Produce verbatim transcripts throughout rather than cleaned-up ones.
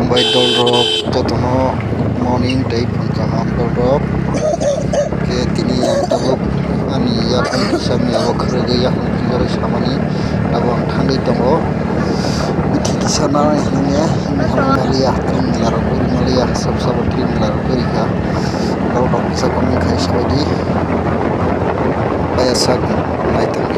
Bai dolrok jotono morning tei phung kaham dolrok. Khe tini ang tabuk ani yakung kisa miyabo khwrwgwi yakung twijagwi samani abo ang thangwi tongo. Bithi kisa nanai hwnwi hwnwi hamwi maliya, tring mela rok guri maliya, sabo sabo tring mela rok guri kha. Dolrok kisa comment khai sabaidi. Baya sak naithok.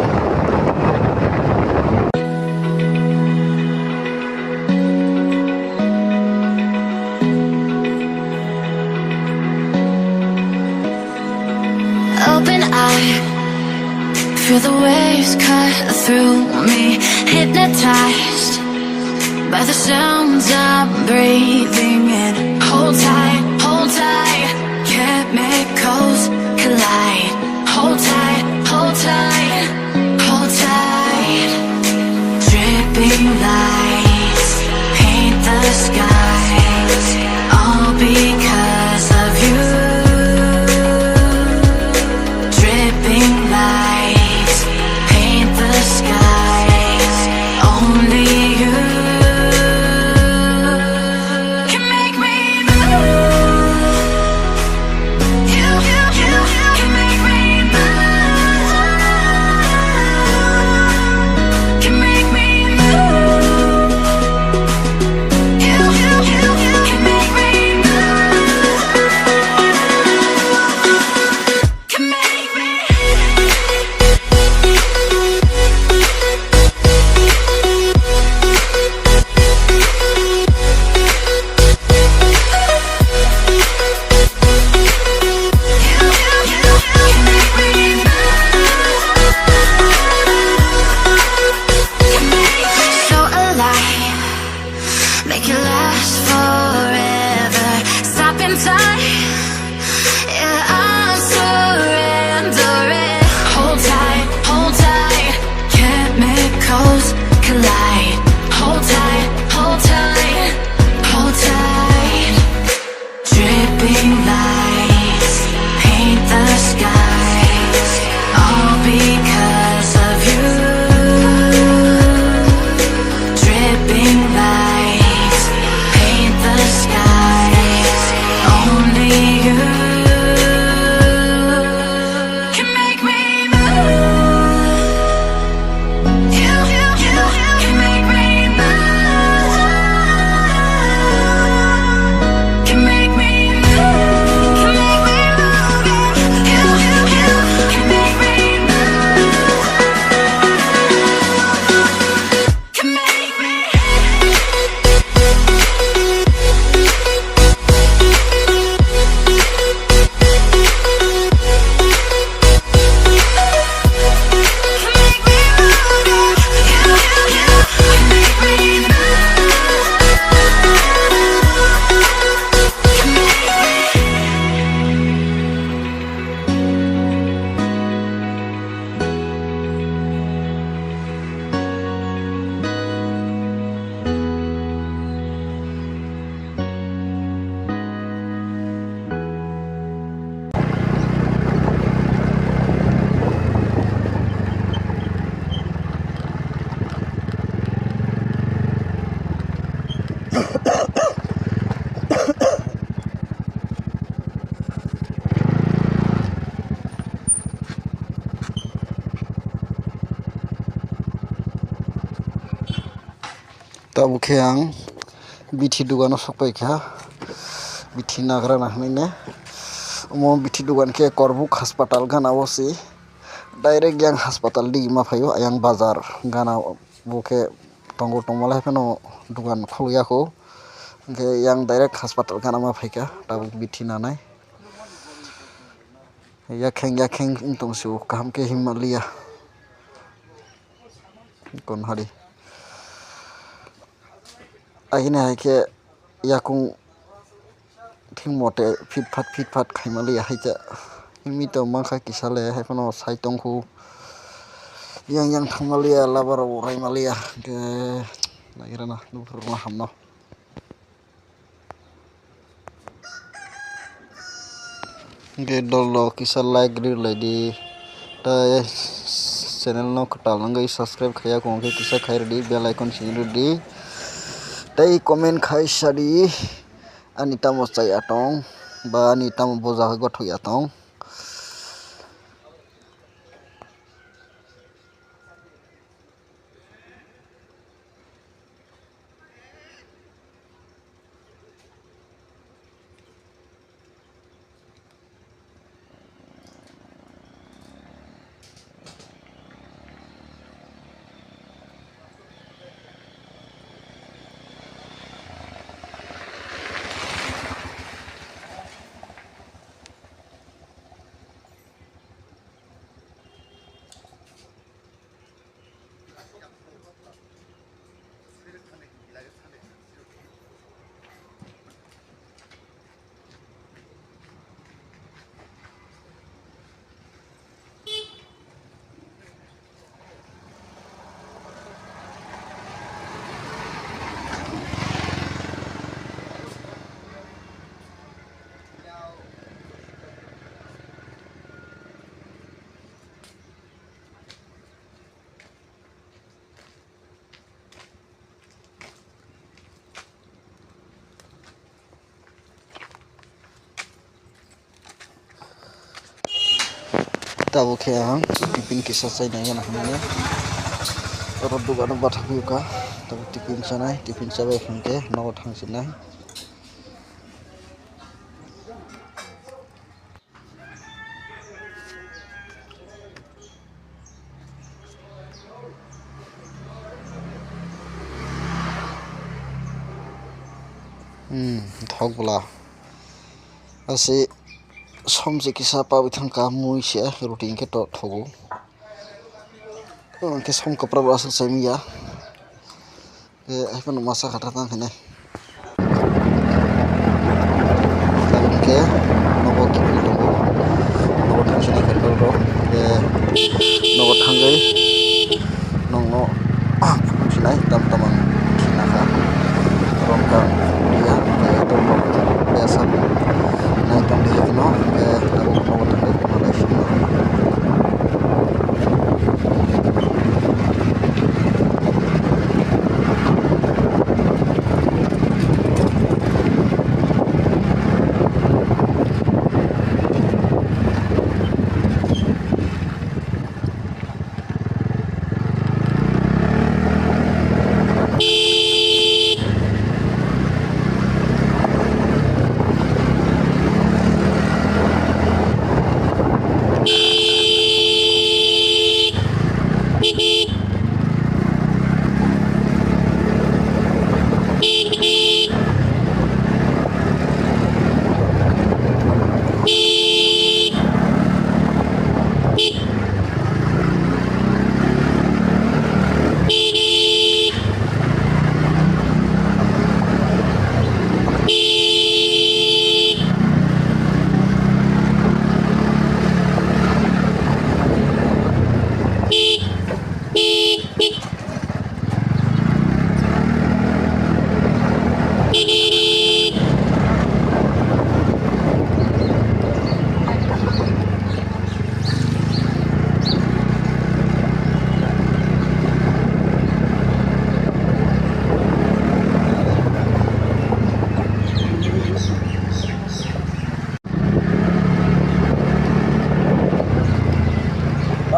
Open eye, feel the waves cut through me. Hypnotized by the sounds I'm breathing in. Hold tight, hold tight, chemicals collide. Hold tight, hold tight, hold tight. Dripping lights paint the skies, all because of you. Dripping lights paint the skies, only you can make me move. You, you, you can make me move. Can make me move. You, you, you, you can make me move. Can make me. So alive, make it last forever. Stop in time, yeah, I'm surrendering. Hold tight, hold tight, chemicals collide. Hold tight, hold tight, hold tight. Dripping lights paint the skies, all because of you. Dripping lights paint the skies, only you can make me move. You, you, you, you can make me move. Can make me move. Can make me move. You, you, you can make me move. Can make me. Tabuk khe ang bithi dugano sokpai kha, bithi nagra na hwnwi ne. Omo bithi dugan khe Korbuk haspatal gana o se, direct yang haspatal digi ma phaio, ayang bazar gana o bo khe tongo, tongma lai phano dugan khuluk ya kho, hwnkhe yang direct haspatal gana ma phaikha tabuk bithi nanai. Yakheng yakheng wng tong sio, kaham khe himma liya. Kon hari. Ahini hai khe yakung thing mote phit phat phit phat khaima liya hai ta. Himi to mankha kisa le, hai phano sai tong khu. Yang yang thangma liya, labar rok raima liya. Hwnkhe nagira na, nuphuru na hamno. Hwnkhe dol rok kisa like ri lai di, tei channel no kwtal wngwi subscribe khaiya kho hwnkhe kisa khai rw di, bell icon sini rw di. Tei comment khai sadi, ani tamo chaya tong, ba ani tamo boja gothok ya tong. Tabuk khe ang tiffin kisa chaina yana hinwi oro dukano bathang phaikha. Tabuk tiffin chanai, tiffin chabai hwnkhe nogo thangsinai. Hmm, thok bwla. Asi som se kisa pawi thangkha, mui se roti hwnkhe to thogo. Hwnkhe som kwpra bo aswk chaimya. Khe haiphano masa khatar tang khainai. Tabuk khe nogo kiphil tongo. Nogo thangsinai khe nogo, khe nogo thangwi nokno phunuksinai tam tam ang khinakha. Romkha, ya, khe tongkha, ya, sa nai tong di hino, khe tabuk nogo thangwi phunuknai sino.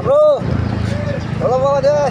Bro, tolong bawa deh.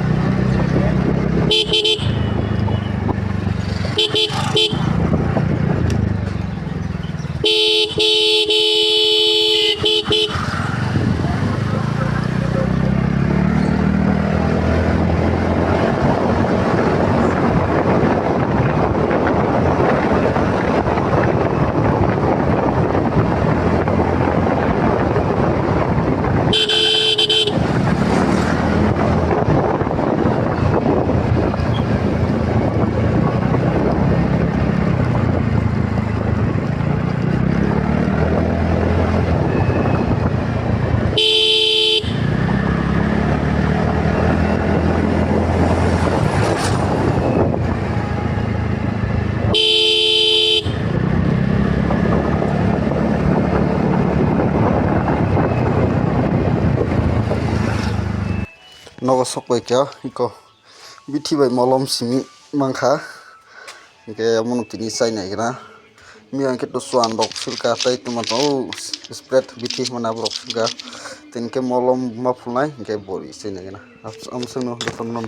Nogo sokbai kha iko bithi bai molom simi mankha. Hingke omono tini chainai gana. Miya hingke to chuan rok silka tei tuma tongo, spray bithi hwnmani borok silka. Tini ke molom ma phulnai hingke bori chainai gana. Amsongno jotono.